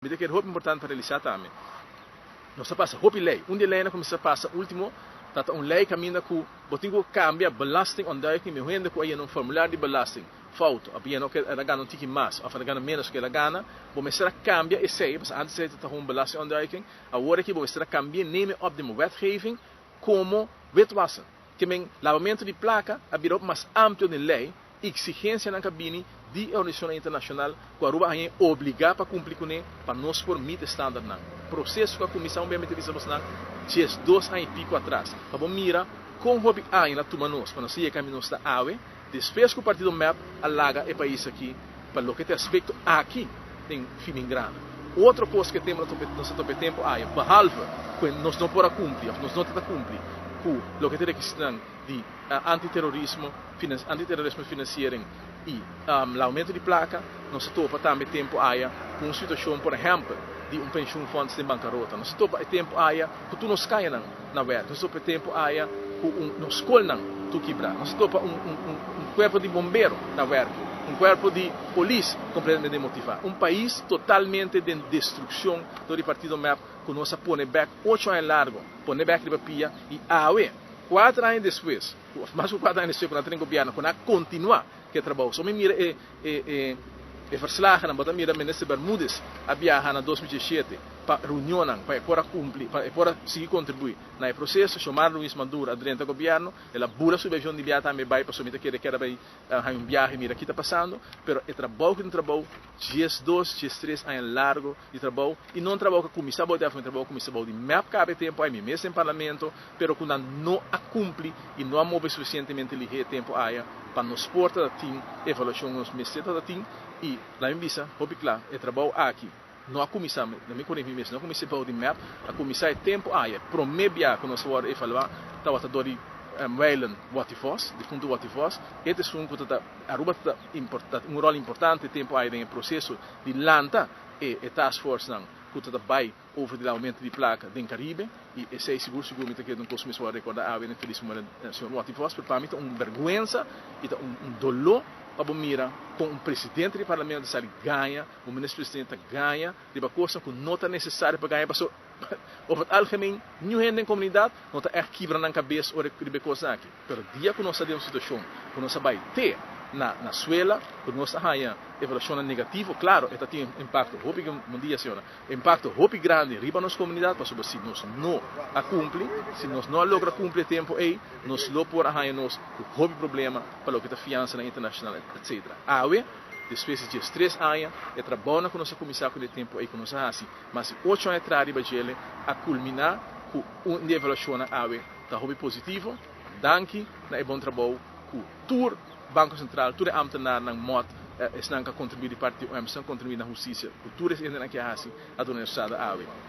Mi ta kere hopi importante pa realisa tambe, nos a pasa hopi ley. Un di e leynan cu mester pasa ultimo ta ta un ley caminda cu bo tin cu cambia belastingontduiking mi hende cu a yena un formulario di belasting fout of yena oke el a gana un tiki mas of el a gana menos cu el a gana, bo mester a cambia esey, pasobra antes esey ta ta un belastingontduiking, awor aki bo mester a cambia neem op den wetgeving como witwassen. Ke men labamento di placa a bira hopi mas amplio den ley. Exigencianan ka bini di e organisacionnan internacional cu Aruba a haña obliga pa cumpli cune pa nos por meet e standardnan. Proceso cu a cuminsa un bia mi ta bisa bosnan 12 aña y pico atras pa bo mira con hopi aña la tuma nos pa nos a yega caminda nos ta awe despues cu partido mep a laga e pais aki pa loke ta e aspecto aki den filingrana. Otro cos cu e tempo nos a topa e tempo aya behalve cu nos no por a cumpli of nos no ta ta cumpli cu loke ta e requisitonan di antiterorismo, antiterorismo financiering y lavamento di placa, nos a topa tambe tempo aya cu un situacion por ehempel di un pensioenfonds den bancarota, nos a topa e tempo aya cu tur nos cayanan na werk, nos a topa e tempo aya cu un nos scolnan tur kibra, nos a topa un un cuerpo di bombero na werk, un cuerpo di polis completamente demotiva, un pais totalmente den destruccion door di partido mep cu nos a pone bek 8 aña largo, pone bek riba pia y awe. 4 aña despues, of mas ku 4 aña despues ku nan ta den gobièrnu, ku nan a kontinuá ku e trabou. So mi mira e verslagennan, bo ta mira Minister Bermudez a biaha na 2017 pa reunionnan, pa e por a kumpli, pa e por a sigui kontribuí na e proseso. Xiomara Ruiz Maduro a drenta gobièrnu, el a bula su avion di biaha tambe bai, pasobra mi ta kere keda bai haña un biahe mira ki ta pasando. Pero e trabou ku ta un trabou 12, 13 aña largu di trabou, i no un trabou ku a kuminsá bou di afo, un trabou ku a kuminsá bou di mep kaba e tempu ai, mi mes den parlamento, pero ku nan no a kumpli i no a move sufisientemente lihé e tempu aya pa nos por ta tin evaluashon ku nos mester ta tin. I laga mi bisa hopi kla, e trabou aki no a kuminsá, na mi korehi mi mes, no a kuminsá bou di mep, a kuminsá e tempu aya, promé bia ku nos a wòrdu evaluá tabata dor di Wijlen Watty Vos, difuntu Watty Vos, e ta esun ku ta ta Aruba ta ta un ròl importante e tempu aya den e proseso di lanta e task force nan ku ta ta bai over di lavamento di plaka den Caribe y esey sigur sigur mi ta kere ta un cos cu mi a recorda awe na feliz memoria di señor Watty Vos, pero pa mi ta un berguensa y ta un dolor pa bo mira con un presidente di parlamento ta sali gaña, un minister presidente ta gaña riba cosnan cu no ta necesario pa gaña, pasobra over het algemeen niun hende den comunidad no ta echt kibra nan cabes ora riba e cosnan aki. Pero dia cu nos ta den un situacion cu nos a bay te na suela, cu nos a haya evaluacionnan negativo, claro e ta tin impacto hopi, bon dia señora, impacto hopi grandi riba nos comunidad, pasobra si nos no a cumpli, si nos no a logra cumpli e tempo ey, nos lo por a haya nos cu hopi problema pa loke ta fiansanan internacional etc. Awe, despues di 13 aña, e trabounan cu nos a cuminsa cu e tempo ey cu nos a haci mas di 8 aña atras riba djele, a culmina cu un di evaluacionnan awe ta hopi positivo, danki na e bon trabou cu tur Banco Central, tur e ambtenaarnan, MOT, esnan cu a contribui di parti di OM, esnan contribui na husticia, cu tur e hendenan cu a haci a duna resultado awe.